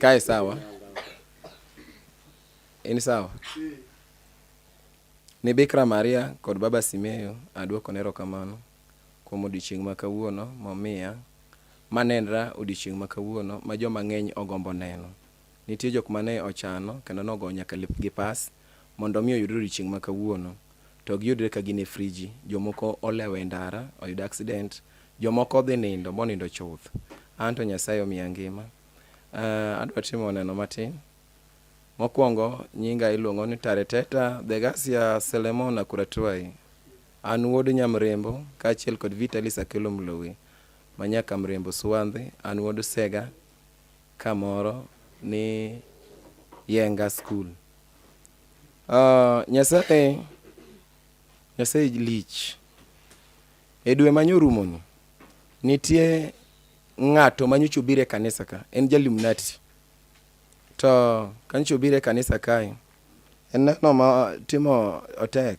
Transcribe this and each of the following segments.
Kae sawa? In sawa? Ni Bikra Maria kod Baba Simeo aduokone erokamano kuom odiochieng' ma kawuono momiya manenra odiochieng' ma kawuono ma joma ng'eny ogombo neno. Nitie jok mane ochano kendo nogoyo nyaka lepgi pas mondo mi oyudre odiochieng' ma kawuono to giyudre ka gin e friji. Jomoko olewo e ndara oyudo accident, jomoko odhi nindo monindo chuth. Anto Nyasaye omiya ngima. Adwa timo neno matin. Mokwongo nyinga iluongo ni Tareteta Dhegasia Selemon Akuratuai. An wuod Nyamrembo kaachiel kod Vitalis Akelo Mlowe ma nyaka Mrembo Swandhi. An wuod Sega kamoro ni Yenga School. Nyasaye Nyasaye lich. E dwe manyorumoni nitie ng'ato manyocha obiro e kanisa ka, en ja-Illuminati. To kanyocha obiro e kanisa kae, en neno ma timo otek.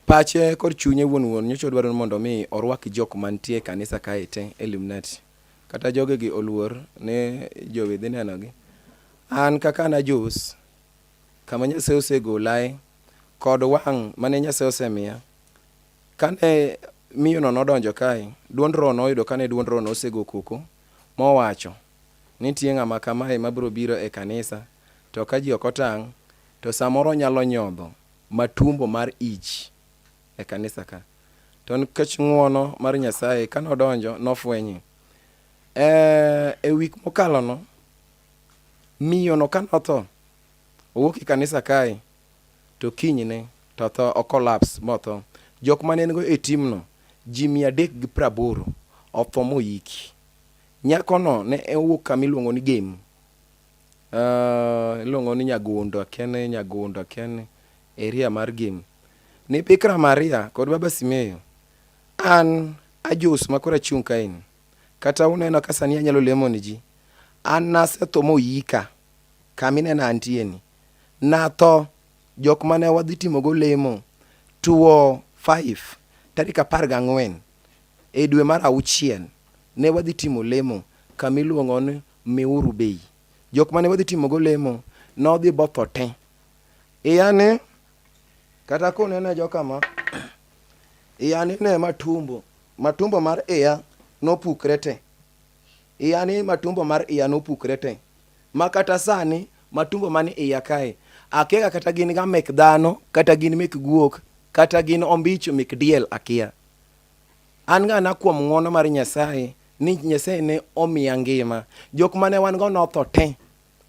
Pache kod chunye wuon wuon nyocha odwaro ni mondo mi orwak jok mantie e kanisa kae te e Illuminati. Kata jogegi oluor ni jowi dhi nenogi. An kaka an Ajos, kama Nyasaye osegolae kod wang' mane Nyasaye osemiya, Kane miyono nodonjo kae, duond roho noyudo kane duond roho nosego koko mowacho ni nitie ng'ama kamae mabiro biro e kanisa to ka ji ok otang' to samoro onyalo nyodho matumbo mar ich e kanisa ka. To nikech ng'uono mar Nyasaye kane odonjo nofwenye. E, e wik mokalono, miyono kane otho, owuok e kanisa kae to kinyne to otho, o collapse motho. Jok mane en go e team no, ji 380 otho moyiki. Nyako no ne owuok kama iluongo ni Gem. Iluongo ni Nyagondo, akia ni Nyagondo, akia ni area mar Gem. Ni Bikra Maria kod Baba Simeo, an Ajos ma koro achung' kae ni, kata uneno ka sani anyalo lemo ni ji, an nasetho moyika kama inena antie ni. Natho, jok mane wadhi timogo lemo two five tarik 14 e dwe mar auchiel ne wadhi timo lemo kama iluongo ni Miuru Bay. Jok mane wadhi timogo lemo nodhi botho te. Iya ni kata kunene jokama iya ni ne matumbo matumbo mar iya nopukre te. Iya ni matumbo mar iya nopukre te. Ma kata sani matumbo man iya kae akia kata gin ga mek dhano kata gin mek guok kata gin ombich mek diel akia. An ng'ana kuom ng'wono mar Nyasaye ni Nyasaye ne omiya ngima. Jok mane wan go notho te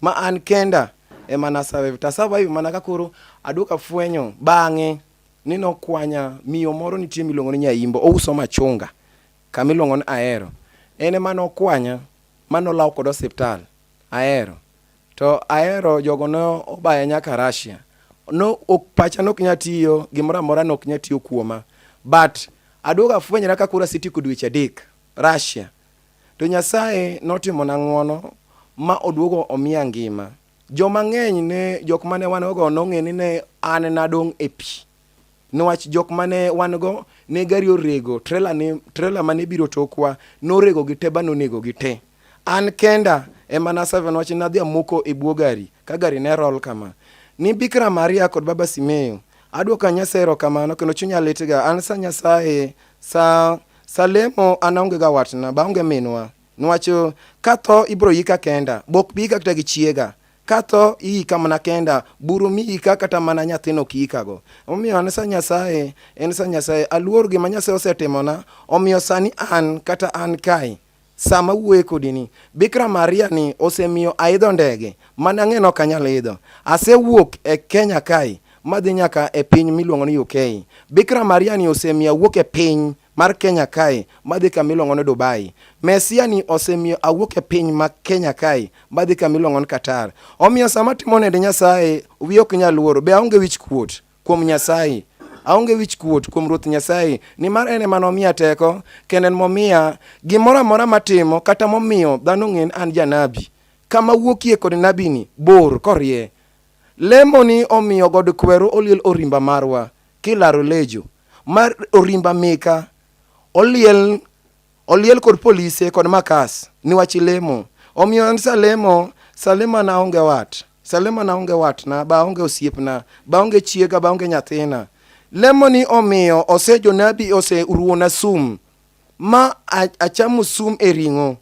ma an kenda ema na survive. To survive mana ka koro aduogo afwenyo bang'e ni nokwanya miyo moro nitie miluongo ni Nyaimbo ouso machunga kama iluongo ni Ahero. En ema nokwanya ma nolaw kod osiptal Ahero. To Ahero jogo ne obaya nyaka Russia. No, ok, pacha nok nya tiyo, gimoro amora nok nya tiyo kuoma. But aduogo afwenyra ka koro asetieko dweche 3 Russia. To Nyasaye notimona ng'wono ma oduogo omiya ngima. Joma ng'eny ne jok mane wan go nong'e ni ne an nadong' e pi. Niwach jok mane wan go ne gari orego, trailer ne trailer mane biro tokwa norego gi te ba nonego gi te. An kenda ema na survive niwach nadhi amoko e bwo gari ka gari ne roll kama. Ni Bikra Maria kod Baba Simeo, aduoko Nyasaye erokamano kendo chunya litga. An sa Nyasaye sa sa lemo an aonge ga watna ba aonge minwa. Niwach katho ibro yika kenda, bok bi yika kata gi chiega. Katho iyika mana kenda, buru miyika kata mana nyathino ok iyikago. Omiyo an sa Nyasaye, en sa Nyasaye. Aluor gima Nyasaye osetimona, omiyo sani an kata an kae, sama wuoye kodi ni, Bikra Maria ni osemiyo aidho ndege mane ang'e ni ok anyal idho. Asewuok e Kenya kae madhi nyaka e piny miluongo ni UK. Bikra Maria ni osemiyo awuok e piny mar Kenya kae madhi kama iluongo ni Dubai. Mesia ni osemiyo awuok e piny ma Kenya kae madhi kama iluongo ni Qatar. Omiyo sama atimo nende Nyasaye, wiya ok nyal luoro. Be aonge wich kuot kuom Nyasaye? Aonge wich kuot kuom Ruoth Nyasaye, nimar en ema nomiya teko, kendo en momiya gimoro amora matimo, kata momiyo dhano ong'e ni an janabi. Kama awuokie kod nabini bor korie. Lemoni omiyo God Kweru oliel orimba marwa kilaro lejo mar orimba mika oliel oliel kod polise kod makas niwach lemo. Omiyo an salemo, salemo an aonge wat. Salemo an aonge watna, ba aonge osiepna, ba aonge chiega, ba aonge nyathina. Lemo ni omiyo ose jonabi ose ruona sum ma achamo sum e ring'o.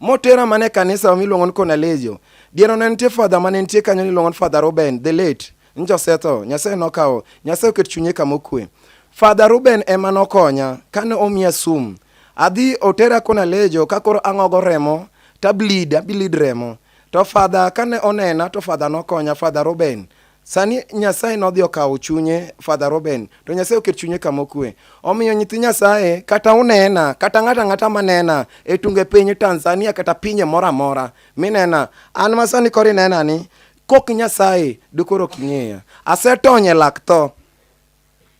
Motera mana e kanisa miluongo ni Konalejo. Diero ne nitie father mane nitie kanyo niluongo ni Father Ruben, the late. Njo osetho, Nyasaye nokawo, Nyasaye oket chunye kama okwe. Father Ruben ema nokonya kane omiya sum. Adhi otera Konalejo ka koro ang'ogo remo, ta bleed, ableed remo. To father kane onena to father nokonya, Father Ruben. Sani Nyasaye nodhi okawo chunye Father Ruben, to Nyasaye oket chunye kama okwe. Omiyo nyithi Nyasaye, kata unena, kata ng'ato ang'ata manena e tunge piny Tanzania kata pinje moro amora minena, an ma sani koro inena ni kok Nyasaye dikoro ok ing'eya. Asetony e lak tho.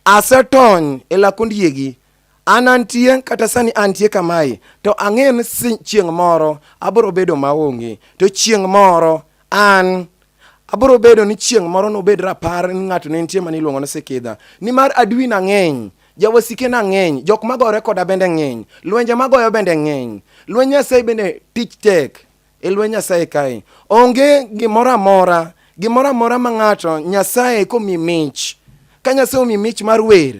Asetony e lak ondiegi. An antie kata sani antie kamae to ang'eyo ni chieng' moro abiro bedo maonge. To chieng' moro an abiro bedo ni chieng' moro nobed rapar ni ng'ato ne nitie mane iluongo ni Sikidha. Nimar adui na ng'eny, jawasike na ng'eny, jok magore koda bende ng'eny, lwenje magoyo bende ng'eny. Lweny Nyasaye bende tich tek e lweny Nyasaye kae. Onge gimoro amora, gimoro amora ma ng'ato Nyasaye komi mich. Ka Nyasaye omi mich mar wer,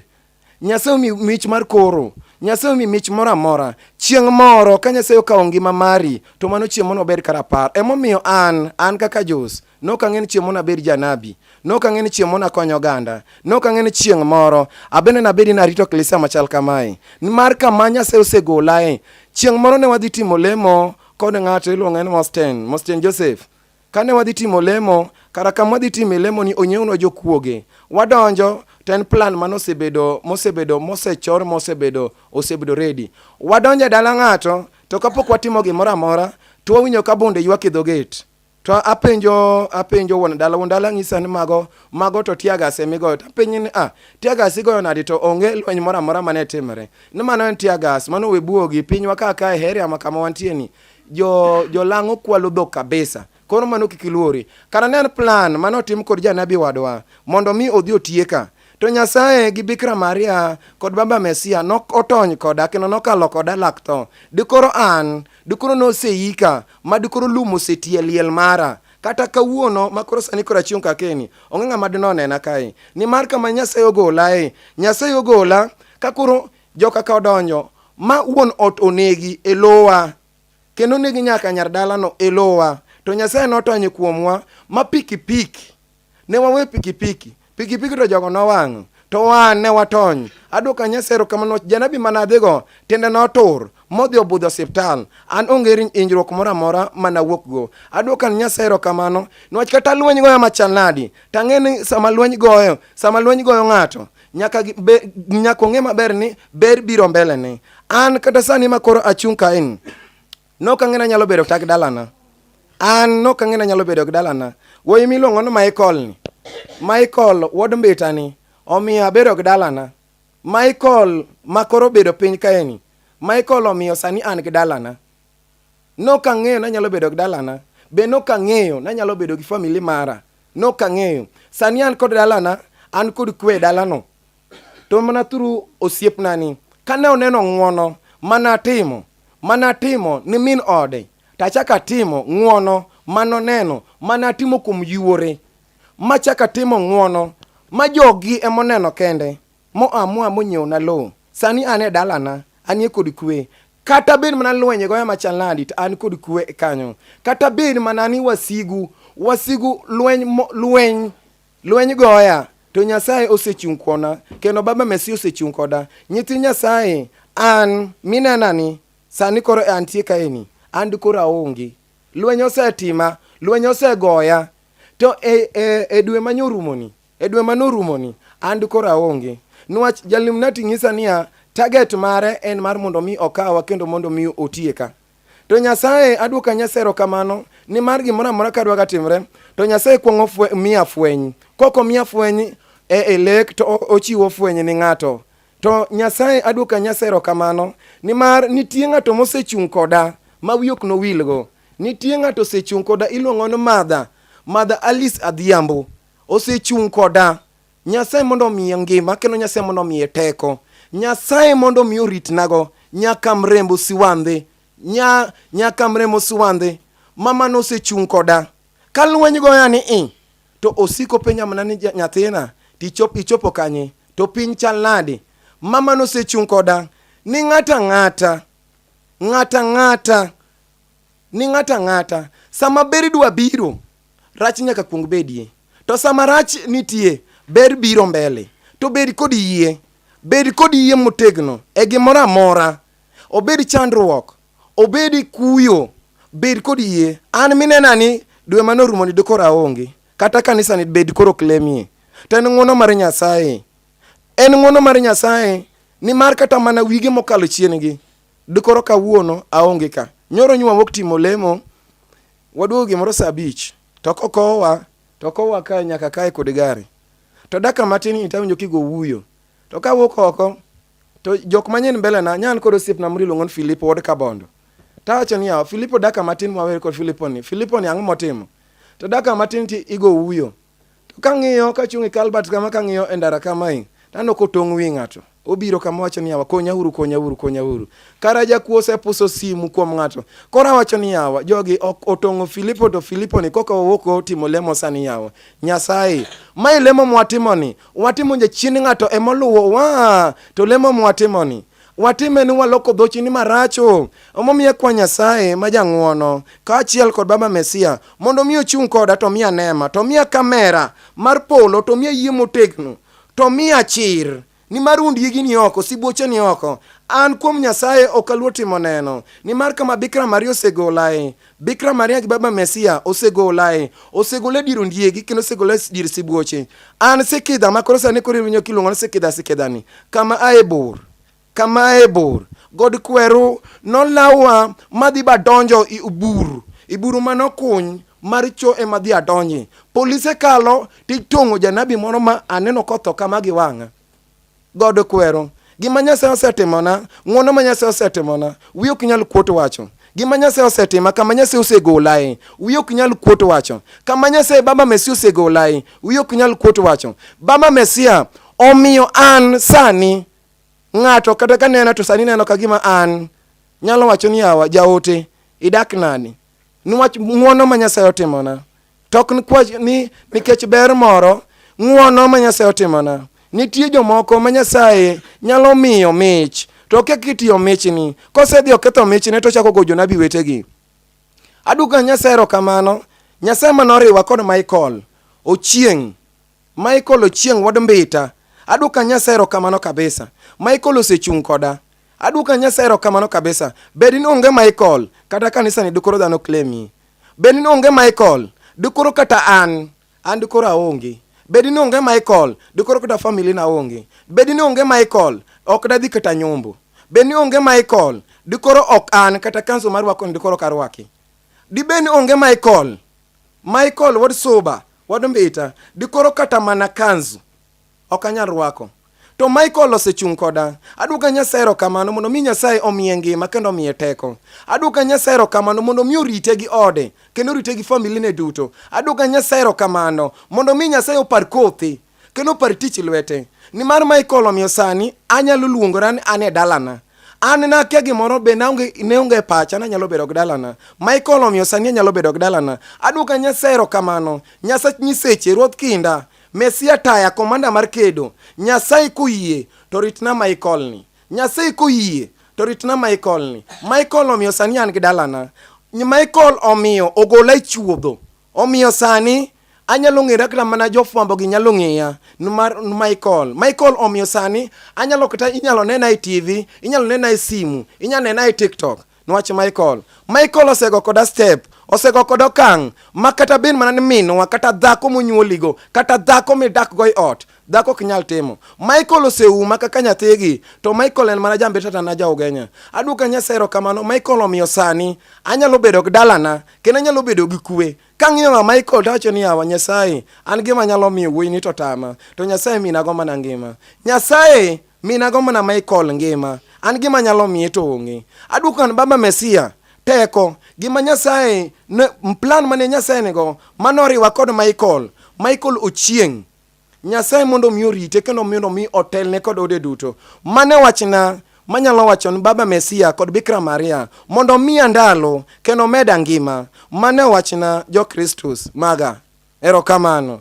Nyasaye omi mich mar koro, Nyasaye omi mich moro amora. Chieng' moro ka Nyasaye okawo ngima mari, to mano chieng' moro nobed ka rapar. Emomiyo an, an kaka Jos, nok ang'e ni chieng' moro nabed janabi, nok ang'e ni chieng' moro nakony oganda, nok ang'e ni chieng' moro abende nabedi narito klisia machal kamae. Nimar kama Nyasaye osegolae, chieng' moro ne wadhi timo lemo kod ng'ato iluonge ni Mosten, Mosten Joseph. Kane wadhi timo lemo, kara kama wadhi time lemo ni onyiewnwa jokuoge. Wadonjo to en plan mane osebedo mosebedo mosechor mosebedo osebedo ready. Wadonjo e dala ng'ato to kapok watimo gimoro amora to wawinjo ka bunde ywak e dho gate. To apenjo apenjo wuon dala, wuon dala nyisa ni mago mago to tear gas emigoyo. To apenje ni ah, tear gas igoyo nadi to onge lweny moro amora mane timore. Ni mano en tear gas, mano we buogi pinywa ka ka e area ma kama wantie ni. Jo jolang'o kwalo dhok kabisa. Koro mano kik iluori. Kara ne en plan mane otim kod janabi wadwa mondo mi odhi otieka. To Nyasaye gi Bikra Maria kod Baba Mesia nok otony koda kendo nokalo koda lak tho. Dikoro an, dikoro noseika ma dikoro lum oseti e liel mara. Kata kawuono ma koro sani koro achung' kakeni, onge ng'ama dinonena kae. Nimar kama Nyasaye ogolae, Nyasaye ogola ka koro joka ka odonjo ma wuon ot onegi e lowa kendo onegi nyaka nyar dalano e lowa. To Nyasaye notony kuomwa ma pikipiki ne wawe pikipiki pikipiki to jogo nowang'o to wan ne watony. Aduoka Nyasaye erokamano janabi mane adhigo tiende notur modhi obudho osiptal an onge hinyruok moro amora mane awuokgo. Aduoka Nyasaye erokamano niwach kata lweny goya machal nadi tang'e ni sama lweny goyo sama lweny goyo ng'ato nyaka nyaka ong'e maber ni ber biro mbele ne. An kata sani ma koro achung' kaeni nok ang'e ni anyalo bedo kata gi dalana. An nok ang'e ni anyalo bedo gi dalana. Wuoyi miluongo ni Michael ni, Michael wuod Mbita ni omiyo abedo gi dalana. Michael ma koro obedo piny kaeni, Michael omiyo sani an gi dalana. Nok ang'eyo ni anyalo bedo gi dalana. Be nok ang'eyo ni anyalo bedo gi family mara. Nok ang'eyo. Sani an kod dalana, an kod kwe e dalano. To mana through osiepna ni, kane oneno ng'uono manatimo, manatimo ni min ode, to achako atimo ng'uono manoneno manatimo kuom yuore, machako atimo ng'uono ma jogi emoneno kende, moamua monyiewna lowo. Sani an e dalana, anie kod kwe. Kata bed mana lwenje goya machal nadi to an kod kwe kanyo. Kata bed mana ni wasigu, wasigu lweny, lweny, lweny goya to Nyasaye osechung' kona kendo Baba Mesia osechung' koda. Nyithi Nyasaye, an minena ni sani koro antie kaeni, an koro aonge. Lweny osetima, lweny osegoya. To e, e, e dwe manyorumoni, E dwe mane orumoni, an koro aonge. Niwach Jaluminati nyisa niya, target mare en mar mondo mi okawa kendo mondo mi otieka. To Nyasaye, aduoka Nyasaye erokamano, nimar gimoro amora kadwa ga timre, to Nyasaye kwongo fwe, miya fweny. Kok omiya fweny e, e lek to ochiwo fweny ni ng'ato. To Nyasaye, aduoka Nyasaye erokamano, nimar nitie ng'ato mosechung' koda ma wiye ok nowilgo. Nitie ng'ato osechung' koda iluongo ni Madha, Madha Alice Adhiambo. Osechung' koda. Nyasaye mondo omiye ngima kendo Nyasaye mondo omiye teko. Nyasaye mondo omi oritnago nyaka Mrembo Siwandhe. Nya nyakamremo Swandhe, mama nosechung' koda. Ka lweny goya ni i, to osiko penja mana ni nyathina, tichop ichopo kanye? To piny chal nade? Mama nosechung' koda ni ng'ata ng'ata, ng'ata ng'ata, ni ng'ata ng'ata. Sama ber dwa biro, rach nyaka kuong bedie. To sama rach nitie, ber biro mbele. To bed kod yie, bed kod yie motegno e gimoro amora. Obed chandruok, obed kuyo, bed kod yie. An minena ni dwe mane orumo ni dikoro aonge. Kata kanisa ni bed koro klemie. To en ng'wono mar Nyasaye. En ng'wono mar Nyasaye nimar kata mana wige mokalo chien gi dikoro kawuono aonge ka. Nyoro nywa wuok timo lemo, waduogo gimoro saa abich to kokowa to kowa kae nyaka kae kod gari. To dakika matin ni tawinjo kigo wuyo. To kawuok oko to jok manyien mbele na nyan kod osiepna moro iluongo ni Filipo wuod Kabondo. Tawacho niya, Filipo dakika matin mwawer kod Filipo ni. Filipo ni ang'o motimo? To dakika matin ti igo wuyo. To kang'iyo kachung' e Albert kama kang'iyo e ndara kamae, taneno kotong' wi ng'ato. Obiro kama wacho ni yawa konyauru konyauru konyauru. Kara jakuo osepuso simu kuom ng'ato. Koro awacho ni yawa jogi ok otong'o Filipo to Filipo ni koka wawuok timo lemo sani yawa. Nyasaye, mae lemo mwatimo ni, watimo jachien ng'ato emoluwo wa to lemo mwatimo ni watime ni waloko dhochi ni maracho. Omomiyo kwa Nyasaye ma jang'uono kaachiel kod Baba Mesia mondo mi ochung' koda to miya nema, to miya kamera mar polo, to miya yie motegno, to miya chir nimar undiegi ni oko, sibuoche ni oko. An kuom Nyasaye ok aluor timo neno, nimar kama Bikra Maria osegolae, Bikra Maria gi Baba Mesia osegolae, osegola e dier ondiegi kendo osegola e dier sibuoche. An Sikidha ma koro sani koro iwinjo kiluongo ni Sikidha Sikidha ni, kama ae bor, kama ae bor. God kweru nolawa madhi badonjo i bur, i buru manokuny mar cho ema dhi adonje. Polise kalo titong'o janabi moro ma aneno kotho kama gi wang'a. God kwero. Gima Nyasaye osetimona, ng'wono ma Nyasaye osetimona, wiya ok nyal kuot wacho. Gima Nyasaye osetima, kama Nyasaye osegolae, wiya ok nyal kuot wacho. Kama Nyasaye Baba Mesia osegolae, wiya ok nyal kuot wacho. Baba Mesia omiyo an sani ng'ato kata ka nena to sani neno ka gima an nyalo wacho ni yawa jaote idak nani niwach ng'wono ma Nyasaye otimona to ok ni nikech ber moro ng'wono ma Nyasaye otimona nitie jomoko ma Nyasaye nyalo miyo mich to ok kaka itiyo michni kosedhi oketho michne to ochako go jonabi wetegi aduogo Nyasaye erokamano Nyasaye manoriwa kod Michael Ochieng' Michael Ochieng' wuod Mbita aduoka Nyasaye erokamano kabisa Michael osechung' koda aduoka Nyasaye erokamano kabisa bed ni onge Michael kata kanisa ni dikoro dhano claim bed ni onge Michael dikoro kata an an dikoro aonge bed ni onge Michael dikoro kata family na onge bed ni onge Michael ok dadhi kata nyombo bed ni onge Michael dikoro ok an kata kanso mar rwako ni dikoro ok arwaki dibed ni onge Michael Michael wuod Suba wuod Mbita dikoro kata mana kanzu ok anyal rwako. To Michael osechung' koda. Aduoka Nyasaye erokamano mondo mi Nyasaye omiye ngima kendo omiye teko. Aduoka Nyasaye erokamano mondo mi orite gi ode kendo orite gi familine duto. Aduoka Nyasaye erokamano mondo mi Nyasaye opar kothe kendo opar tich lwete. Nimar Michael omiyo sani anyalo luongora ni an e dalana. An nakia gimoro be naonge ne onge e pacha nanyalo bedo gi dalana. Michael omiyo sani anyalo bedo gi dalana. Aduoka Nyasaye erokamano. Nyasach nyiseche, Ruodh kinda. Mesia taya, komanda mar kedo. Nyasaye koyie to ritna Michael ni. Nyasaye koyie to ritna Michael ni. Michael omiyo sani an gi dalana. Michael omiyo ogola e chuodho. Omiyo sani anyalo ng'era kata mana jofwambo gi nyalo ng'eya nimar Michael. Michael omiyo sani anyalo kata inyalo nena e TV, inyalo nena e simu, inyalo nena e TikTok. Niwach Michael. Michael osego koda step, osego koda okang' ma kata bed mana ni minwa kata dhako monyuoligo kata dhako midakgo e ot dhako ok nyal timo. Michael oseuma kaka nyathigi to Michael en mana jambeta to an aja Ugenya. Aduoka Nyasaye erokamano Michael omiyo sani anyalo bedo gi dalana kendo anyalo bedo gi kwe. Kang'iyo ng'a Michael to awacho ni yawa Nyasaye an gima anyalo miyo wuoyini to tama to Nyasaye minago mana ngima. Nyasaye minago mana Michael ngima an gima anyalo miye to onge. Aduoko an Baba Mesia teko gima Nyasaye ne, plan mane Nyasaye nigo manoriwa kod Michael Michael Ochieng' Nyasaye mondo mi orite kendo mondo mi otelne kod ode duto. Mane wachna. manyalo wacho ni Baba Mesia kod Bikra Maria mondo omiya ndalo kendo omeda ngima. Mano e wachna jo Kristus maga. Erokamano.